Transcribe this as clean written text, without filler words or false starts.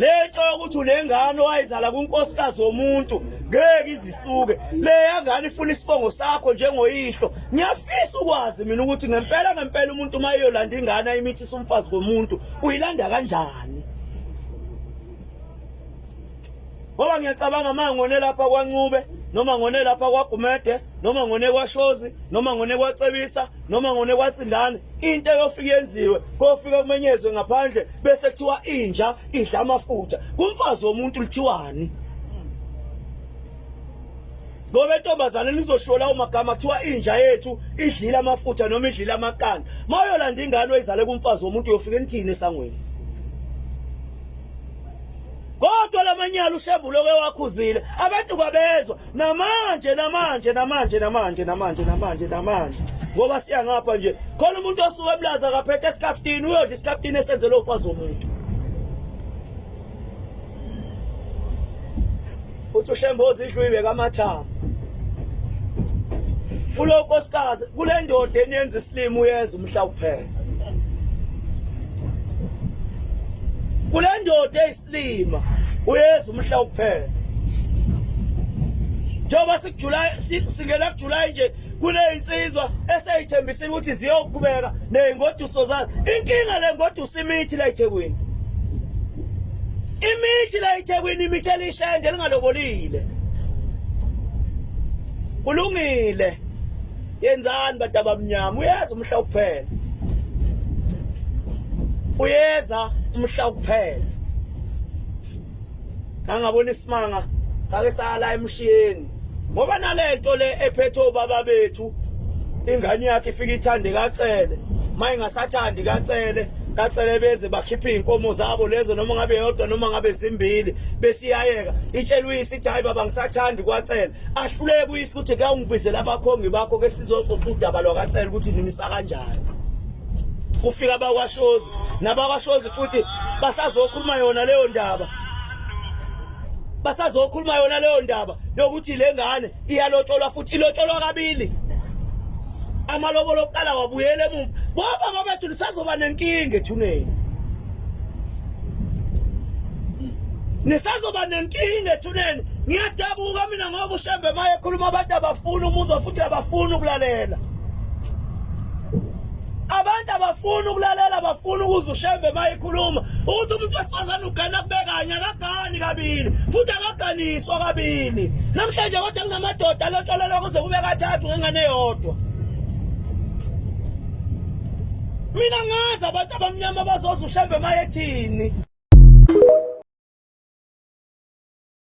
Lento yokuthi unengane owayizala kunkosikazi womuntu ngeke izisuke. Leya ngane ifuna isibongo sakho njengoyihlo. Ngiyafisa ukwazi mina ukuthi ngempela ngempela umuntu uma eyolanda ingane ayimithisa umfazi komuntu uyilanda kanjani? Ngoba ngiyacabanga uma ngone lapha kwaNcube noma ngone lapha kwaGumede noma ngone kwaShozi noma ngone kwaCebisa noma ngone kwaSindane into eyofika yenziwe kofika kumenyezwe ngaphandle bese kuthiwa inja idla amafutha kumfazi womuntu lithiwani ngoba intombazane nizoshiwo lawo magama kuthiwa inja yethu idlile amafutha noma idlile amaqanda mawuyolanda ingane oyizale kumfazi womuntu uyofika nithini esangweni kodwa lamanyala ushembulo ke wakhuzile abantu kwabezwa namanje namanje namanje namanje namanje namanje namanje ngoba siya ngapha nje khona umuntu osuke emlaza akaphethe esikhafutini uyodla isikhafutini esenzelwe umfazi womuntu uthi ushemboza idlu ibeka amathambo kulo nkosikazi kule ndoda eniyenza isilimo uyeza umhla kuphela kule ndoda eyisilima uyeza umhla kuphela njengoba sikuJuly singena kuJuly nje kunezinsizwa eseyithembisile ukuthi ziyoqhubeka nezingoduso zazo inkinga le ngoduso imithi la eThekwini imithi la eThekwini imithi elishende lingalobolile kulungile yenzani bantu abamnyama uyeza umhla kuphela uyeza umhla kuphela ngangabona isimanga sake sala emshiyeni ngoba nalento le ephethe obaba bethu ingane yakhe ifika ithande kacele mayingasathandi kacele kacele beze bakhiphe izinkomo zabo lezo noma ngabe yodwa noma ngabe zimbili besiyayeka itshela uyise ithi hayi baba ngisathandi kwacele ahluleke uyise ukuthi kuyawungibizela abakhongi bakho ke sizoxoxa udaba lwakacele ukuthi nimisa kanjani kufika abakwashozi nabakwashozi futhi basazokhuluma yona leyo ndaba basazokhuluma yona leyo ndaba yokuthi le ngane iyalotsholwa futhi ilotsholwa kabili amalobolo okuqala wabuyela emuva bobaba bethu lisazoba nenkinga ethuneni nisazoba nenkinga ethuneni ngiyadabuka mina ngoba ushembe maye ekhuluma abantu abafuni umuzwa futhi abafuni ukulalela abantu abafuni ukulalela abafuni ukuzwa ushembe mayikhuluma ukuthi umuntu wesifazane ugana kubekanye akagani kabili futhi akaganiswa kabili namhlanje kodwa kunamadoda alotsholelwa kuze kube kathathu ngengane eyodwa mina ngazi abantu abamnyama bazoza ushembe mayethini.